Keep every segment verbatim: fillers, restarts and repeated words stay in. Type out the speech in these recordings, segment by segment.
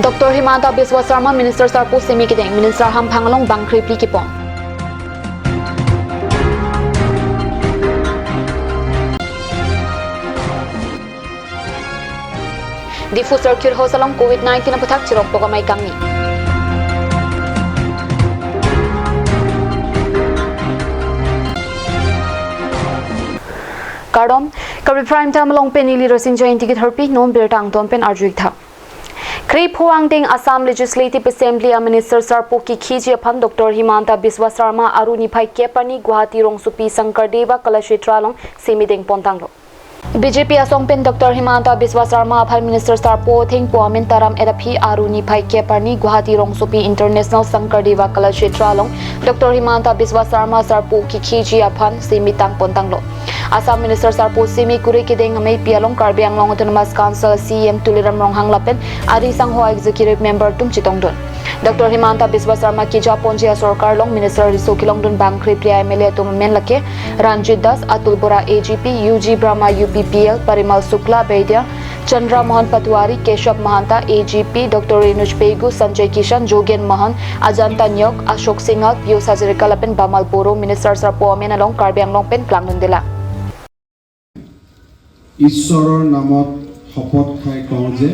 Doctor Himanta Biswa Sarma Minister Sarpo Simi kedeng, Minister hamphang along bangkre phli kepon. Diphu Circuit House along Covid nineteen aputhak chirok tok amei kangni. Kardom, Karbi Prime Time along pen neli Rasin Jainti ketherpi, non birta angton pen arju-ik tha. Krepho angdeng Assam Legislative Assembly a Minister Sarpo kekhiji aphan Doctor Himanta Biswa Sarma aru niphai kep arni Guwahati rongsopi Sankardev Kalakshetra along simi dengpon tanglo. B J P asong pen Doctor Himanta Biswa Sarma aphan Minister Sarpo thengpo amen taram-et aphi aru niphai kep arni Guwahati rongsopi International Sankardev Kalakshetra along Doctor Himanta Biswa Sarma Sarpo kekhiji aphan simi tangpon tanglo. Assam Minister Sarpo simi kure kedeng ameipi along Karbi Anglong Autonomous Council C E M Tuliram Ronghang lapen ari sangho executive member atum chetongdun. Doctor Himanta Biswa Sarma keja ponji asorkar along Minister riso kelongdun bangkre phli a M L A atum amen lake Ranjit Das, Atul Bora A G P, U G Brahma U P P L, Parimal Shukla Baidia, Chandra Mohan Patwari, Keshav Mahanta, A G P, Doctor Renush Pegu, Sanjay Kishan, Jogen Mohan, Ajanta Nyok, Ashok Singhal, Piyush Hazarika lapen Bamal Boro Minister Sarpo amen along Karbi Anglong pen klangdun dela. ঈশ্বৰৰ নামত শপত খাই কওঁ যে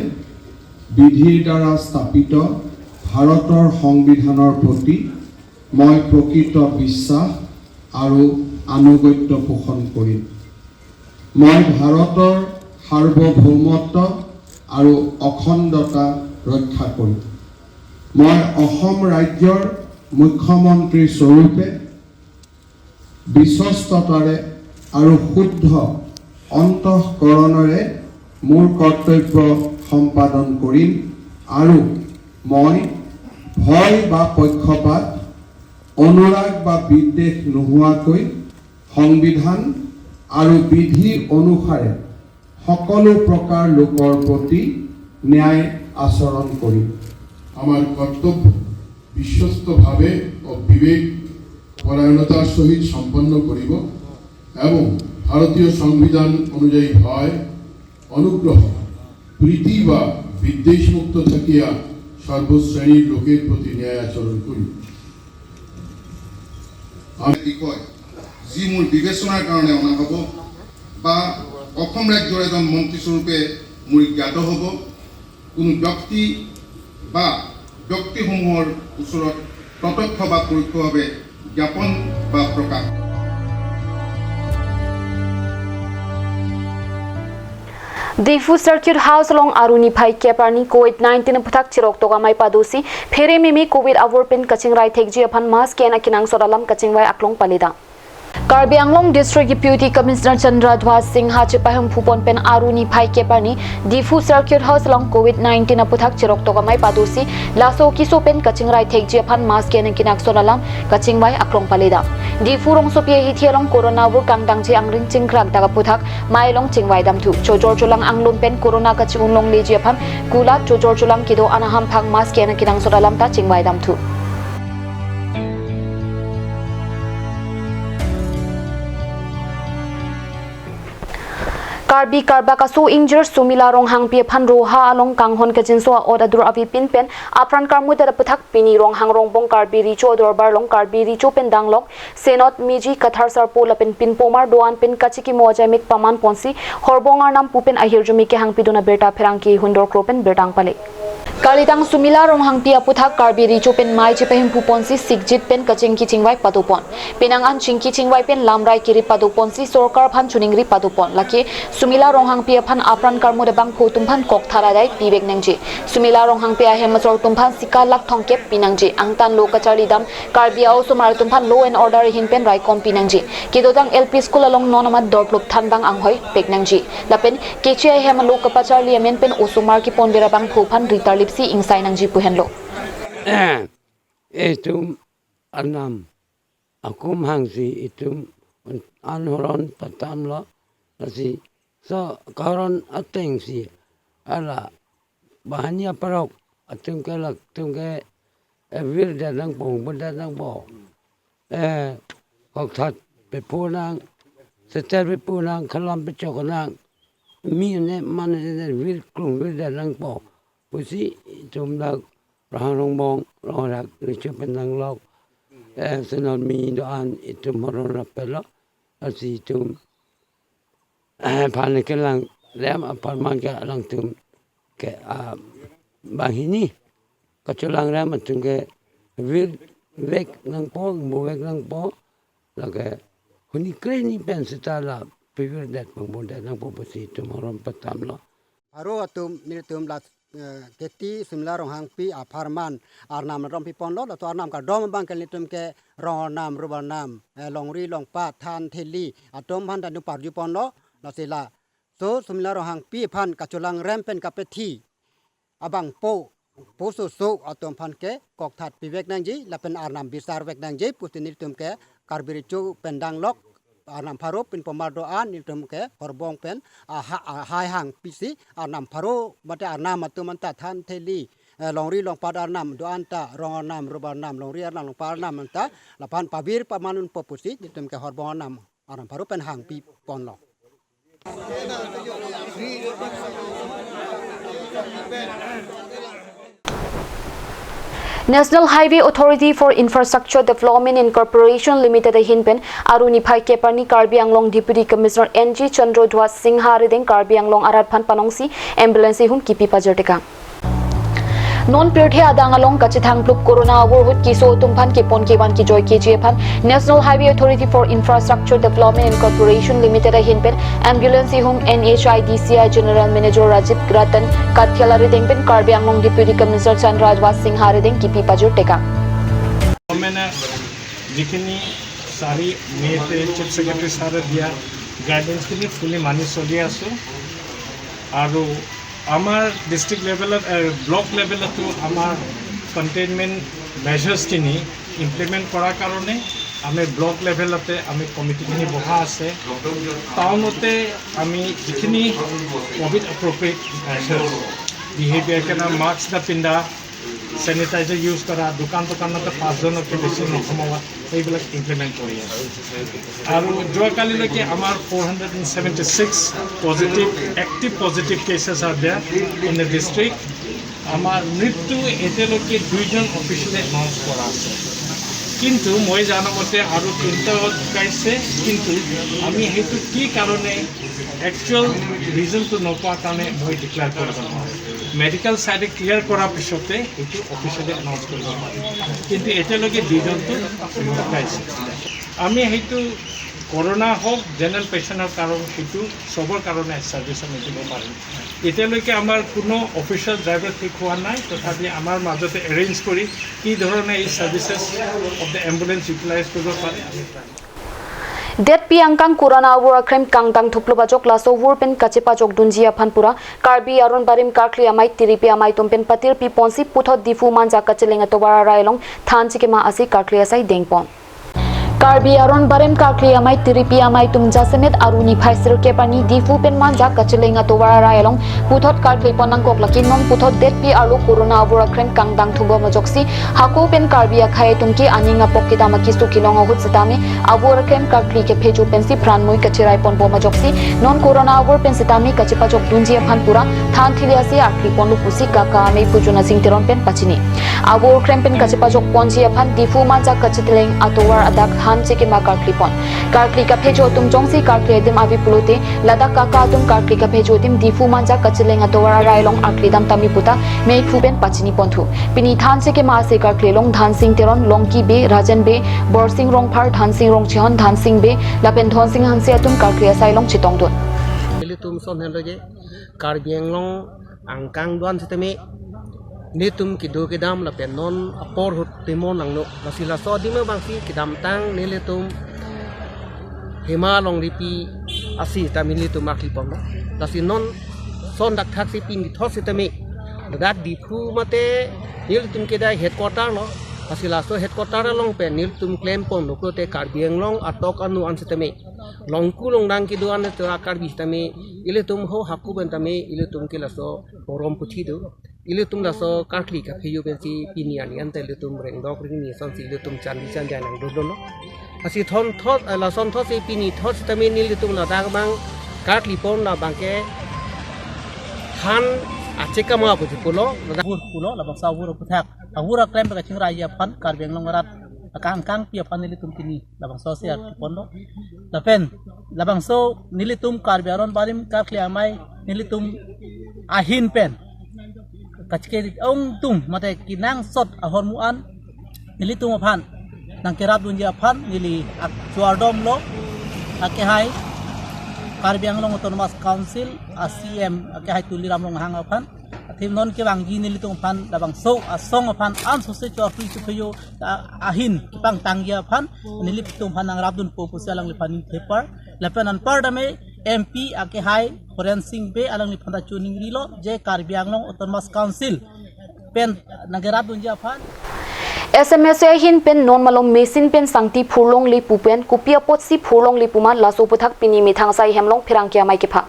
বিধিৰ দ্বাৰা স্থাপিত ভাৰতৰ সংবিধানৰ প্ৰতি মই প্ৰকৃত বিশ্বাস আৰু আনুগত্য পোষণ কৰিম। মই ভাৰতৰ সাৰ্বভৌমত্ব আৰু অখণ্ডতা ৰক্ষা কৰিম। মই অসম ৰাজ্যৰ মুখ্যমন্ত্ৰী স্বৰূপে বিশ্বস্ততাৰে আৰু শুদ্ধ অন্তঃকৰণেৰে মোৰ কৰ্তব্য সম্পাদন কৰিম আৰু মই ভয় বা পক্ষপাত, অনুৰাগ বা বিদ্বেষ নোহোৱাকৈ সংবিধান আৰু বিধি অনুসাৰে সকলো প্ৰকাৰ লোকৰ প্ৰতি ন্যায় আচৰণ কৰিম। আমাৰ কৰ্তব্য বিশ্বস্তভাৱে ও বিবেক পৰায়ণতাৰ সহিত সম্পন্ন কৰিব এবং ভাৰতীয় সংবিধান অনুযায়ী ভয়, অনুগ্ৰহ, প্ৰীতি বা বিদ্বেষমুক্ত থাকিয়া সৰ্বশ্ৰেণীৰ লোকেৰ প্ৰতি ন্যায় আচৰণ কৰিম। আমি বিষয় যি মোৰ বিবেচনাৰ কাৰণে অনা হ'ব বা অসম ৰাজ্যৰ এজন মন্ত্ৰী স্বৰূপে মোৰ জ্ঞাত হ'ব, কোনো ব্যক্তি বা ব্যক্তিসমূহৰ ওচৰত প্ৰত্যক্ষ বা পৰোক্ষভাৱে জ্ঞাপন বা প্ৰকাশ। Diphu Circuit House along aru niphai kep arni Covid nineteen aputhak chirok tok amei padosi, phere meme Covid avur pen kachingrai thekji aphan mask ken akenangsot alam kachingvai aklong paledam. Karbi Anglong District Deputy Commissioner Chandra Dhwaj Singha chepahemphu pon pen aru niphai kep arni Diphu Circuit House along Covid nineteen aputhak chirok tok amei padosi, laso keso pen kachingrai thekji aphan mask ken akenangsot alam kachingvai aklong paledam. Diphu rongsopi ahithi along Corona avur kangdangji angring chingkrak dak aputhak mei along chingvai damthu. Chojor cholang anglum pen Corona kachi-un longleji aphan kulat chojor cholang kedo-an ahamphang mask ken akenangsot alam ta chingvai damthu. Karbi Karbak aso ingjir Sumila Ronghangpi aphan Roha along kanghon kachinso a-ot adur avepin pen apran karmudet aputhak pini Ronghang Rongbong Karbi Recho adorbar along Karbi Recho pen danglok Senot Miji Kathar Sarpo lapen pinpomar do-an pen kachikimo ajaimek paman ponsi horbong arnam pu pen ahirjume kehangpidun abirta pherangke hundor kro pen birta pale. Kalitang Sumila Ronghangpi aputhak Karbi Recho pen mei chepahemphu ponsi sikjit pen kachingki chingvai padopon. Penang an chingki chingvai pen lamrai kiri padoponsi sorkar aphan choningri padopon. Lake Sumila Ronghangpi aphan apran karmut abangphu atum aphan kokthar adai pivek nangji. Sumila Ronghangpi ahem asor atum aphan sika lakh thomkep pinangji. Angtan lo kacharlidam Karbi a-osomar atum aphan law and order ahin pen raikom pinangji. Kedotang L P school along non amat dorplup thanbang anghoi pek nangji. Lapen kechi ahem alo kapacharli amen pen osomar keponver abangphu aphan ritarlipsi ingsai nangji pu henlo. Itum arnam akum hangsi itum an horon patamlo, lasi so kahoron atengsi ala banghini aparok atum ke, latum ke, eh, virdet nangpo, virdet nangpo. Eh, kokthat pepo nang, seter pepo nang, kalam pechok nang. Mi ne man ne vir klung virdet nangpo. pusi itum dak Ronghang Rongbong, Rongrak, Richo pen nanglok, eh, Senor Mi do-an itum horom rapetlo, lasi itum, eh, aphan kelangrem apharman ke alangtum ke, ah, banghini kacholangrem atum ke virvek nangpo, buvek nangpo, lake huni kreni pen seta la pivirdet pangbodet nangpo pusi itum horom patamlo. Pharo atum nelitum la, eh, Keti Sumila Ronghangpi apharman arnam rom piponlo, laso arnam kardom abang ke nelitum ke rong arnam, rup arnam, eh, longri longpat, than theli atum aphan ta nelitum parjuponlo, lasi laso Sumila Ronghangpi aphan kacholangrem pen kapethi abangpo, pososo atum aphan ke kokthat pivek nangji, lapen arnam bisarvek nangji pusi nelitum ke Karbi Richo pen nanglok arnam pharo pinpomar do-an nelitum ke horbong pen, ah, ha-, ah, haihang pisi arnam pharo mate arnam atum anta than theli, eh, longri longpat arnam do-an ta, rong arnam, rup arnam, longri arnam, longpat arnam anta laphan pavir pamanunpo pusi nelitum ke horbong arnam, arnam pharo pen hangpiponlo. National Highway Authority for Infrastructure Development Incorporation Limited ahin pen Aru niphai kep arni Karbi Anglong Deputy Commissioner N G Chandra Dwaj Singha arideng Karbi Anglong arat aphan panongsi ambulance ihum kipi pajirtekang. Non pirthe adang along kachethangplup corona avur ahut keso atum aphan kepon kevan kejoi keji aphan National Highway Authority for Infrastructure Development Incorporation Limited ahin pen ambulance ihum N H I D C I General Manager Rajiv Ratan Kathel arideng pen Karbi Anglong Deputy Commissioner Chandra Dwaj Singha arideng kipi pajirtekang. মানে যিখিনি চাৰি মে'তে chief secretary ছাৰে দিয়া গাইডলাইনছখিনি ফুলি মানি চলি আছোঁ। আৰু আমাৰ ডিষ্ট্ৰিক্ট লেভেলত, এ, ব্লক লেভেলতো আমাৰ কণ্টেইনমেণ্ট মেজাৰ্ছখিনি ইমপ্লিমেণ্ট কৰাৰ কাৰণে আমি ব্লক লেভেলতে আমি কমিটিখিনি বহা আছে। টাউনতে আমি যিখিনি ক'ভিড এপ্ৰপ্ৰিয়েট মেজাৰ্ছ, বিহেভিয়াৰ কেনে, মাস্ক নাপিন্ধা, চেনিটাইজাৰ ইউজ কৰা, দোকান দোকানতে পাঁচজনতকৈ বেছি নোসোমোৱা, এইবিলাক ইমপ্লিমেণ্ট কৰি আছে। আৰু যোৱাকালিলৈকে আমাৰ four hundred and seventy six positive, active positive cases are there in the district. আমাৰ মৃত্যু এতিয়ালৈকে দুইজন অফিচিয়েলি এনাউন্স কৰা আছে, কিন্তু মই জানা মতে আৰু তিনিটা ঢুকাইছে। কিন্তু আমি সেইটো কি কাৰণে, একচুৱেল ৰিজনটো নোপোৱাৰ কাৰণে মই ডিক্লেয়াৰ কৰিব নোৱাৰোঁ। মেডিকেল ছাইডে ক্লিয়াৰ কৰাৰ পিছতে সেইটো অফিচিয়েলি এনাউন্স কৰিব পাৰিম। কিন্তু এতিয়ালৈকে দুইজনটো ঢুকাইছে। আমি সেইটো কৰোণা হওক, জেনেৰেল পেচেণ্টৰ কাৰণ, সেইটো চবৰ কাৰণে ছাৰ্ভিচ আমি দিব পাৰিম। এতিয়ালৈকে আমাৰ কোনো অফিচিয়েল ড্ৰাইভাৰ ঠিক হোৱা নাই, তথাপি আমাৰ মাজতে এৰেঞ্জ কৰি কি ধৰণে এই services of the ambulance utilize কৰিব পাৰে আমি ট্ৰাই কৰিম। Detpi angkang corona avur akrem kangdang thuplo ajok laso avur pen kachepajok dunji aphan pura Karbi Aron Barim Karkli Amei Tiripi Amei atum pen patirpi ponsi puthot Diphu Manja kacheleng atovar arai along than chikema ase karkli asai dengpon. Karbi Aron Barim Karkli Amei Tiripi Amei atum jasemet Aru niphai sirkep arni Diphu pen Manja kacheleng atovar arai along puthot karkli pon nangkok, lake non puthot Detpi arlo corona avur akrem kangdang thubom ajoksi hako pen Karbi akhei atum ke aning apok kedam akeso kelong ahut setame avur akrem karkli kephejo pensi pran mui kacherai ponbom ajoksi non corona avur pen setame kachepajok dunji aphan pura than thili ase arkli ponlo pusi kaka amei Pujuna Sing Teron pen pachini. Avur akrem pen kachepajok ponji aphan Diphu Manja kacheleng atovar adak than chikema karkli pon. Karkli kaphejo atum jongsi karkli adim ave pulote ladak kaka atum karkli kaphejo adim Diphu Manja kacheleng atovar arai along arkli dam tame puta meiphu pen pachini ponthu. Pini than chikema ase karkli along Dhansing Teron, Longki Bey, Rajen Bey, Borsing Rongphar, Dhansing Rongchehon, Dhansing Bey lapen Dhonsing Hanse atum karkli asai along chetongdun. Ilitum son henlo je Karbi Anglong angkang do-an setame netum kedo kedam lapen non apor ahut timon langno. Lasi laso adim abangsi kedamtang nelitum Hema Longripi asi tame nelitum akli ponlo. Lasi non son dak thaksi pini thot setame ladak Diphu mate nelitum kedai headquarter lo. Lasi laso headquarter along pen nelitum klem ponlo pulote Karbi Anglong atok anu an setame longku longdang kedo an te a Karbi setame ilitum ho hako pen tame ilitum ke laso porom puthi do. Ilitum laso karkli kaphejo pensi pini arni ante ilitum rengdok rengni asonsi ilitum chandi chanjai nangdunlo. Lasi thon thot, eh, lason thotsi pini thot setame nelitum ladak abang karkli pon labang ke than Achek kama puji pulo, ladak vur pulo, labangso avur aputhak, avur aklem kachingrai aphan, Karbi Anglong arat akangkangpi aphan nelitum pini labangso share ponlo. Lapen labangso nelitum Karbi Aron Barim Karkli Amei nelitum ahin pen kachike ongtum mate kenangsot ahormu an nelitum aphan nangkerapdunji aphan neli ak-, chuardomlo, akehai Karbi Anglong Autonomous Council a C M akehai Tuliram Ronghang aphan. Athim non kevangji nelitum aphan labangso asong aphan ansose chorpui chupheyo a-, ahin kepangtangji aphan nelitum aphan nangrapdunpo pusi alangliphan ningthepar. Lapen anparta me M P akehai Horen Sing Bey alangliphan ta choningrilo je Karbi Anglong Autonomous Council pen nangkerapdunji aphan. S M S A ahin pen non malom machine pen sangti phurlongle pu pen kopi apotsi phurlongle pu ma laso aputhak pini methang asai hem along pherangke amei kepha.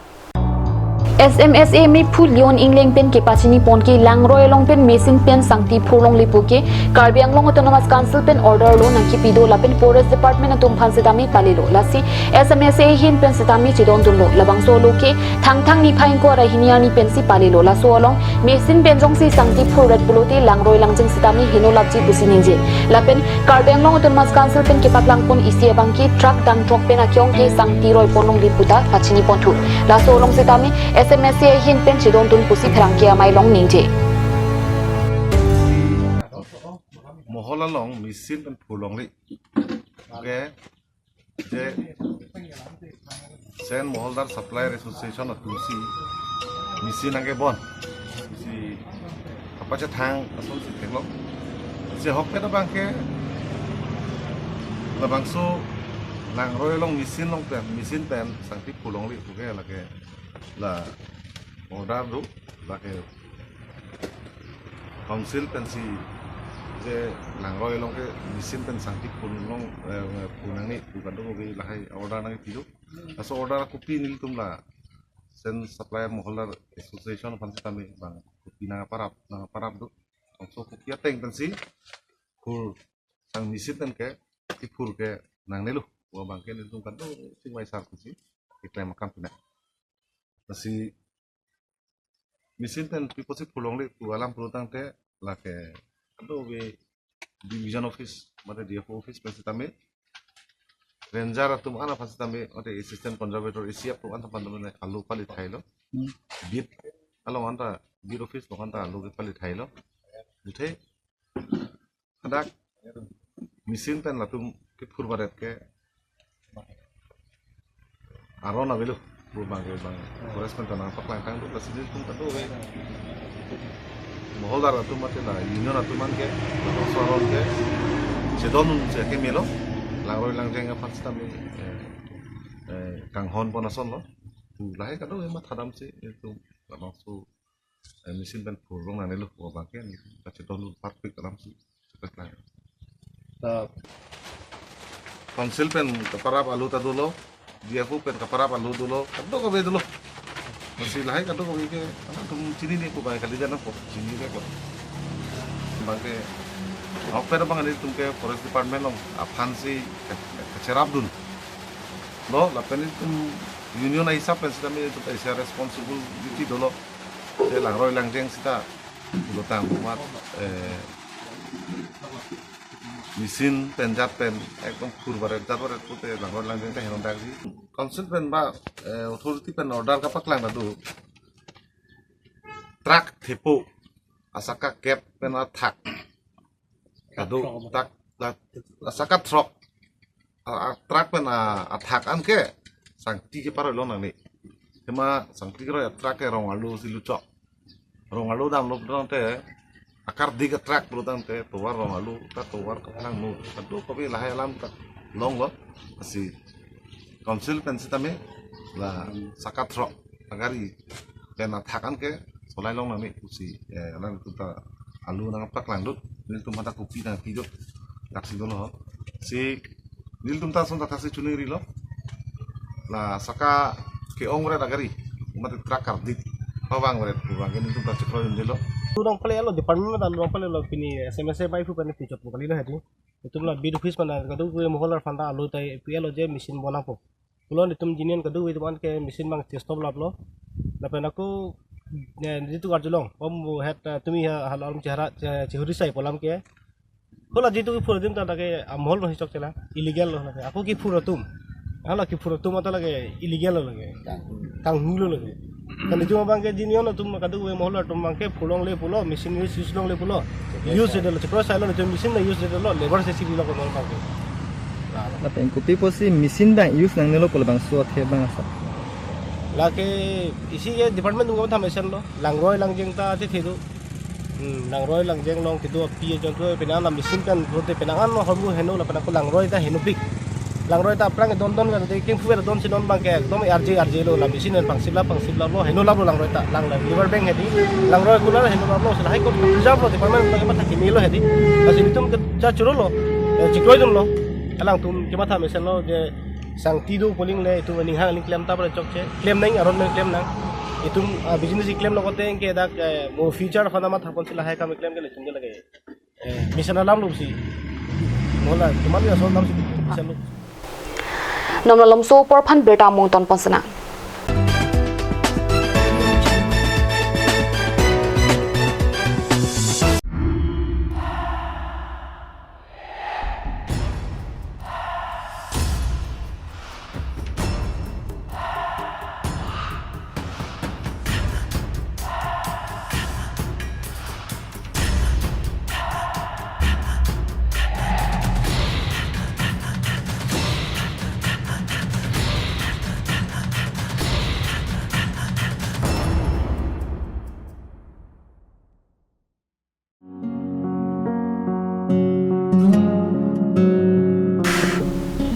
S M S A mephu Leon Engleng pen kepachini pon ke Langroi along pen machine pen sangti phurlongle pu ke Karbi Anglong Autonomous Council pen order lo nangkepi do lapen Forest Department atum aphan setame palelo. Lasi S M S A ahin pen setame chedondunlo. Labangso lo ke Thangthang niphai ingkoi ra hini arni pensi palelo. Laso along machine pen jongsi sangti phurret pulote Langroi langjeng setame heno lapji pusi ningje. Lapen Karbi Anglong Autonomous Council pen kepaklang pon isi abang ke truck dang truck pen akyong ke sangti roi ponlongle puta pachini ponthu. Laso along setame S M S A ahin pen chedondun pusi pherangke amei along ningje. Mohol along machine pen phurlongle. Okay. Je Sen Moholdar Supplier Association atum si machine nangkebon si kapachethang asonsi theklong. Si ahokpet abang ke labangso Langroi along machine along pen, machine pen sangti phurlongle pu ke lake la order do, lake Council pensi je Langroi along ke machine pen sangti phurlong, eh, phur nangne pu kadokave lahai order nangpilo. Laso order kopi nelitum la Sen Supplier Moholdar Association aphan setame bang kopi nangparap, nangparap do. Laso kopi ateng pensi phur sang machine pen ke, kephur ke nangnelo. Pu abang ke nelitum kado chingvai sar pusi keklem akam pina. Lasi machine pen pi apotsi phurlongle pu alam pulo tangte lake kadokave division office mate D F O office pen setame, ranger atum an aphan setame mate assistant conservator A C F atum an aphan setame alo pali thailo. Hmm. Beat along anta, beat office along anta alo kepali thailo. Buthe hadak machine pen latum kephur baret ke aron avelo pu abang ke bang Forest pen ta nangpaklang tang do, lasi nelitum kadokave Moholdar atum mate la union atum an ke labangso aron ke chedondun si akemelo, Langroi langjeng aphan setame, eh, eh, kanghon pon asonlo. Pu lahai kadokave mathadamsi nelitum labangso eh, machine pen phurlong nangnelo pu abang ke nelitum kachedondun parpik alamsi chepaklang. Ta Council pen kaparap alo ta dolo, D F O pen kaparap alo dolo, kadokave dolo. Lasi lahai kadokave ke alanglitum chinine pu abang kalijan nangpo, chinine ko. Abang ke ahokpet abang nelitum ke Forest Department along aphansi ke, ke, kacherapdunlo, lapen nelitum union ahisap pen setame nelitum kaisa responsibility dolo. Je Langroi langjeng seta pulo tang mat, eh, machine pen jat pen ekdom phur baret jat baret pute Langroi langjeng ta henodakji. Council pen ba, eh, authority pen order kapaklang ta do. Truck thepo, asaka kep pen athak. Kado tak la, la saka truck. A, a truck pen a, athak an ke sangti keparoi long nangne. Hema sangti keroi a truck ke rong alu si luchok. Rong alu damlo pulo tangte, akardik a truck pulo tangte, tovar rong alu, ta tovar kaplang nu. Kadokave lahai alam ta longlo. Lasi Council pen setame la saka truck agari pen athak an ke solai long nangne pusi, eh, alanglitum ta alu nangpaklang do, nelitum mata kopi nangpi do, laksi dolo ho. Si nelitum ta ason ta thaksi choningrilo. La saka ke-ong ret agari, mate truck kardik pavang ret pu abang ke nelitum ta chekroidunlo. Alu nangpalelo, department ta alu nangpalelo, pini S M S A bai phu pen pichot pu kalilo hedi. Itum la beat office mana kadokave Moholdar aphan ta alu tai P L O J machine bonangpo. Pulo itum jinian kadokave itum an ke machine abang chestop laplo. Lapen ako eh, jitu karjulong, bom bu het, eh, tumi ha, hal alam chehara, che-, chehuri sai pu alam ke. Hala jitu kiphur adim ta lake amahol no hichok chela, illegal lo lake. Ako kiphur atum. Hala kiphur atum ata lake illegal lo lake. Kanghu lo lake. Kan itum abang ke jinion atum kadu ke mahol atum abang ke phurlongle pulo, machine use, use longle pulo. Use de lo, chekro sai lo, itum machine na use de lo, labor si si lo ko abang ke. Lapen kopi pusi machine abang use nangnelo pu labangso athe abang asap. Lake isi ke department atum kamatha mesen lo, langroi langjeng ta athe thedo. Hmm, langroi langjeng along kedo api ajon tu penang la machine kan rote penang an hormu heno lapen ako langroi ta henopik. Langroi ta aphrang don don kan te kingfu don si don abang ke ekdom arje arje lo, la machine pen pangsip la pangsip la lo, heno la lo langroi ta, lang la river bank hedi. Langroi kular heno la lo, sila hai kot preserve lo department abang ke matha kimi lo hedi. Lasi itum ke cha churo lo, eh, chikroi dun lo. Alangtum kematha mesen lo je sangti do pu aling le itum aning hang aling klem ta bre chokche. Klem nang, aron nang klem nang. Itum, ah, business klem lo kote ke dak, eh, mo future aphan amatha pon si lahai kam klem ke le itum ke lake. Eh, mission alam lo si. Mola, teman ya so alam si mission lo. Non malomso apor aphan birta mungton pon sena.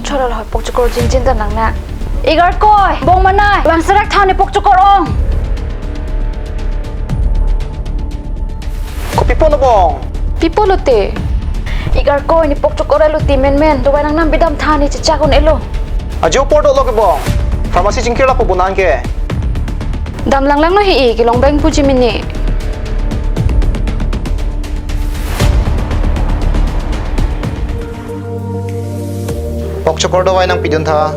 Chorol hoi pokchokor jinjin ta nang na. Igarkoi, bong manai, bang serak thani pokchokor ong. Ko pipo no bong? Pipo lote. Igarkoi ni pokchokor elo ti menmen, dovai nangnam bidam thani chechak un-elo. Ajo apor dolo ke bong. Pharmacy chingkir lapu bonang ke. Dam langlang no hi-i kelong bang puji mini. Pokchokor dovai nangpidun tha.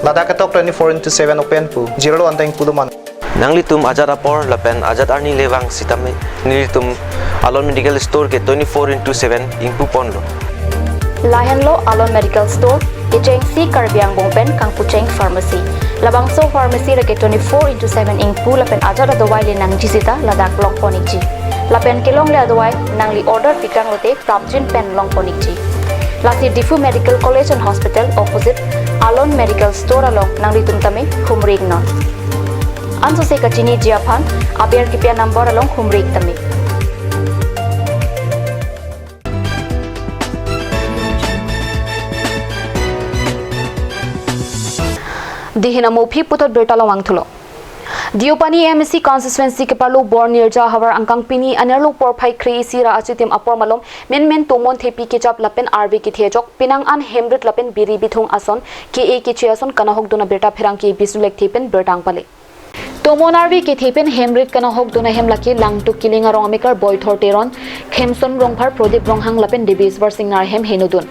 Ladak ketok twenty-four into seven open pu. Jirlo anteng pulo man. Nanglitum ajat apor lapen ajat arni le vang sitame nelitum Alon Medical Store ke twenty-four into seven ingpu ponlo. Lahenlo Alon Medical Store, kechengsi Karbi angbong pen kangpucheng pharmacy. Labangso pharmacy lake twenty-four into seven ingpu lapen ajat adovai le nangji sita ladak long pon ikji. Lapen kelongle adovai nangli order pikang lote prapjin pen long pon ikji. Lasi Diphu Medical College and Hospital opposite Alon Medical Store along nanglitum tame humri iknon. Ansose kachiniji aphan aber kipi a-number along humri ik tame. Dihin amo aphi puthot birta long vangthulo. Deopani M A C constituency keparlo Bornirja havar angkang pini anerlo porphai kre-isi ra achitim apor malom menmen tomon thepi kechap lapen arve kethe ajok penang an hemrit lapen biri bithung ason ke-e keche ason kanahokdun abirta pherangke Bisnu Lekthe pen birta nangpale. Tomon arve kethe pen hemrit kanahokdun ahem lake Langtuk Killing arong amekar Boithor Teron, Khemson Rongphar, Prodip Ronghang lapen Debeswar Singnar ahem henodun.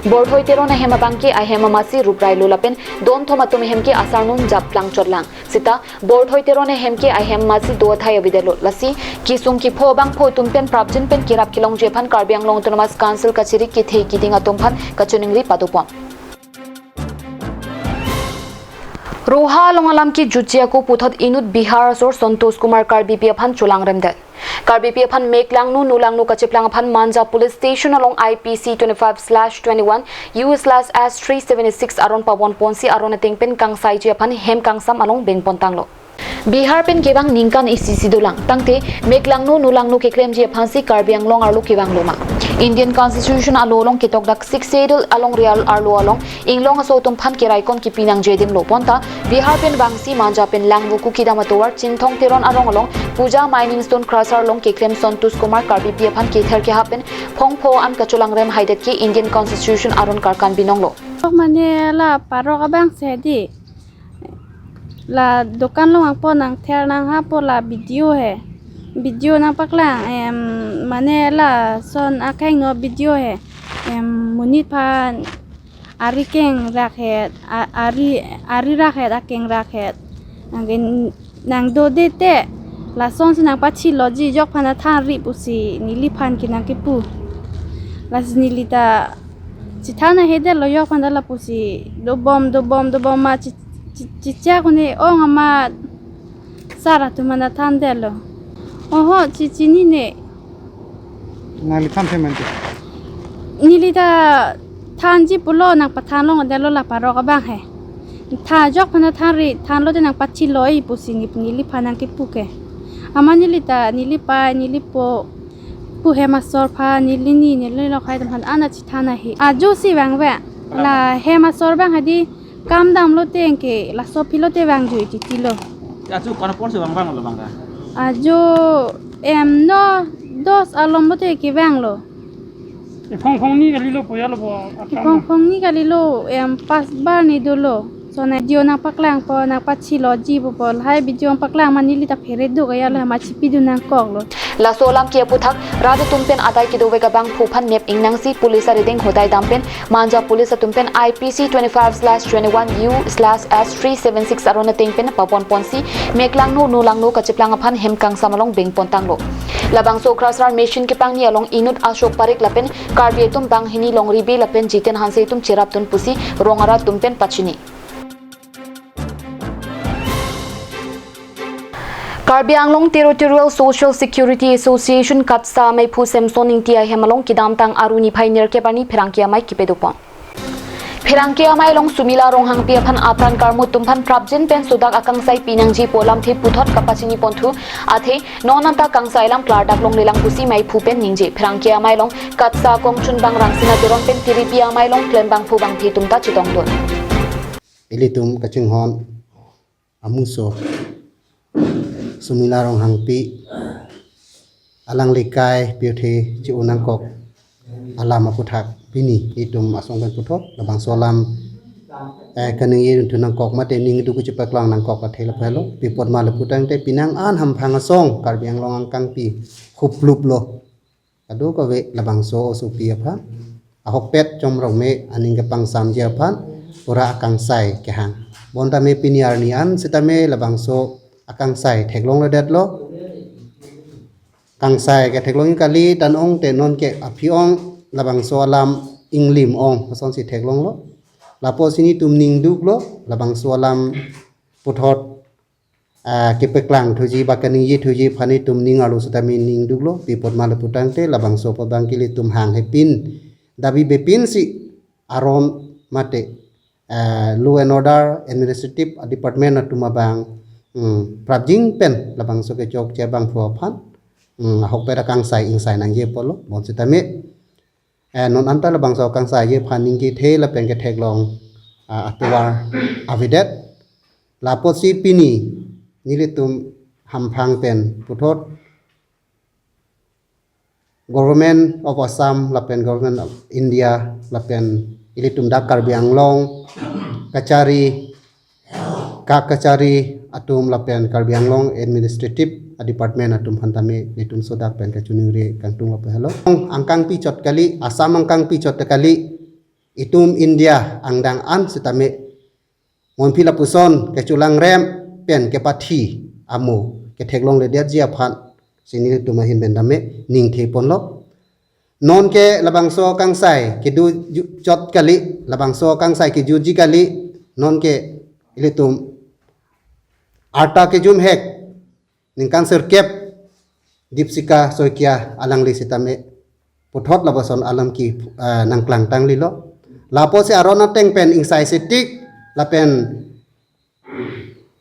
Borthoi Teron ahem abangke ahem amasi rup railo lapen don thom atum ahem ke asarnun japlang chotlang. Sita Borthoi Teron ahem ke ahem amasi do athai avedetlo. Lasi kesung kepho abangpho atum pen prapjin pen kerap kelongji aphan Karbi Anglong Autonomous Council kachiri kethe keding atum aphan kachiningri padopon. Roha along alam kejutji ako puthot inut Bihar asor Santosh Kumar Karbipi aphan cholangremdet. Karbipi aphan mek langno nu langno kacheplang aphan Manja Police Station along I P C twenty-five slash twenty-one, U slash S three seventy-six aron pavon ponsi aron ateng pen kangsaiji aphan hem kangsam along beng pontanglo. Bihar pen kevang ningkan isi si dolang tangte mek langno nu langno keklemji aphansi Karbi Anglong arlo kevanglo ma? Indian Constitution alo along ketok dak Sixth Schedule along real arlo along inglong aso atum aphan keraikon kepi nangji adim lo bonta Bihar pen vangsi Manja pen Langvoku kedam atovar Chinthong Teron arong along Puja Mining Stone Crusher along keklem Santosh Kumar Karbipi aphan kether kehap pen phongpho an kacholangrem haidet ke Indian Constitution aron karkan binonglo. Mane la parok abang si di. La dukan along angpo nangther nanghapo la B D O he. Video nangpaklang, em, mane lason akheng no video he. Em, monit aphan ari keng rakhet, a-, ari, ari rakhet, akeng rakhet. Nangke nangdode te, lasonsi nangpachilo ji, jok aphan thanri pusi neliphan ke nangkepu. Lasi neli ta chethana he detlo, jok aphan lapusi dobom, dobom, dobom ma chi, chi, chichak kune ong amat sar atum aphan thandetlo. Oho, chi, chinine. Nangli than the mante. Neli ta thanji pulo, nangpathan longdetlo la parok abang he. Tha jok aphan thanri, thanlo te nangpachilo-i pusi ne, neliphan nangkepu ke. Amat neli ta, neli pa, neli po, pu hem asor aphan, neli ni, neli lokhai atum aphan ana chethana he. Ajo si vangve. La hem asor abang hadi kam damlo te anke laso aphi lote vangjo titilo. Ajo kon apor si vang vanglo bang ka? Ajo, em, no dos alom lote kevanglo. Ephong phong ni kalilo, poya lo bo. Ephong phong ni kalilo, em, pas bar ni dolo. Lason video nangpaklangpo, nangpachilo ji pupo, lahai video nangpaklang amat neli ta phere do kaya lo, amat chipidun nangkoklo. Laso alam ke aputhak rat atum pen adai kedovek abangphu aphan nep ingnangsi police arideng hodai dam pen Manja police atum pen I P C twenty-five slash twenty-one U slash S three seven six aron ateng pen paponponsi meklangno nolangno kacheplang aphan hem kangsam along bengpontanglo. Labangso Krasrar Machine kepangni along inut Ashok Parekh lapen Karbi atum banghini Longri Bey lapen Jiten Hanse atum cherapdun pusi rong arat atum pen pachini. Karbi Anglong Territorial Social Security Association KATSSA ameiphu Samson Ingti ahem along kedamtang Aru niphai nerkep arni pherangke amei kepedopon. Pherangke amei along Sumila Ronghangpi aphan apran karmu atum aphan prapjin pen sodak akangsai pinangji pu alamthe puthot kapachiniponthu, athe non anta kangsai alam klardak longlelang pusi meiphu pen ningje. Pherangke amei along KATSSA kongchunbang Rangsina Teron pen tiripi amei along klembangphu bangphi atum ta chetongdun. Ilitum kachinghon amuso Sumila Ronghangpi alangli kai pirthe chi-o nangkok alam aputhak pini itum asong pen puthot labangso alam, eh, kaningje dunthu nangkok mate ning duk chepaklang nangkok athe lapu helo. Pi apot ma lapu tangte penang an hamphang asong Karbi Anglong angkangpi hupluplo. Kadokave labangso osopi aphan ahokpet chomrong me aning kepangsamji aphan pura akangsai kehang. Bonta me pini arni an seta me labangso akangsai theklongledetlo. Kangsai ketheklong kali, tan ong te non ke aphi ong labangso alam inglim ong asonsi theklonglo. Lapusi netum ning duklo labangso alam puthot, ah, kepaklang thuji ba kaningje thuji aphan netum ning arlo seta me ning duklo. Pi apot ma lapu tangte labangso apot abang ke ilitum hang hepin dabi bepinsi aron mate, eh, law and order, administrative department atum abang, hmm, prapjin pen labangso kechokche abangphu aphan, hmm, ahokpet akangsai ingsai nangji apotlo. Bonseta me, eh, non anta labangso akangsaiji aphan ningkethe lapen ketheklong, ah, atovar avedet. Lapusi pini nelitum hamphang pen puthot Government of Assam lapen Government of India lapen ilitum dak Karbi Anglong kachari, kak kachari atum lapen Karbi Anglong Administrative Department atum aphan tame netum sodak pen kachiningri kangtung lapu helo. Angkangpi chot kali, Assam angkangpi chot kali, itum India angdeng an seta me monphi lapuson kecholangrem pen kepathi amo ketheklongledetji aphan si nelitum ahin pen tame ningtheponlo. Non ke labangso akangsai kedo ju-, chot kali, labangso akangsai kejuji kali, non ke ilitum arta kejum hek ningkan sirkep Dipsika Saikia alangli seta me puthot lapuson alam ke, eh, nangklangtanglilo. Lapusi aron ateng pen ingsai setik lapen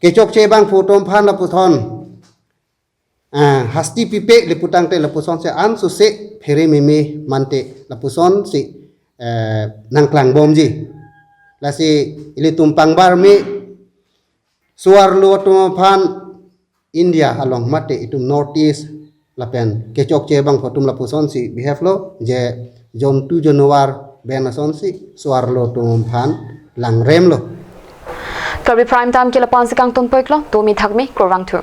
kechokche abangphu atum aphan lapuson, eh, hasti pipe lapu tangte lapusonsi ansose phere meme mante lapusonsi, eh, nangklangbomji. Lasi ilitum pangbar me so-arlo atum aphan India along mate itum North East lapen kechokche abangphu atum lapusonsi behave lo je jontu januar ben asonsi so-arlo atum aphan langremlo. Karbi Prime Time ke lapu-ansi kangtonpiklo, domi thakmi, kurvangthu.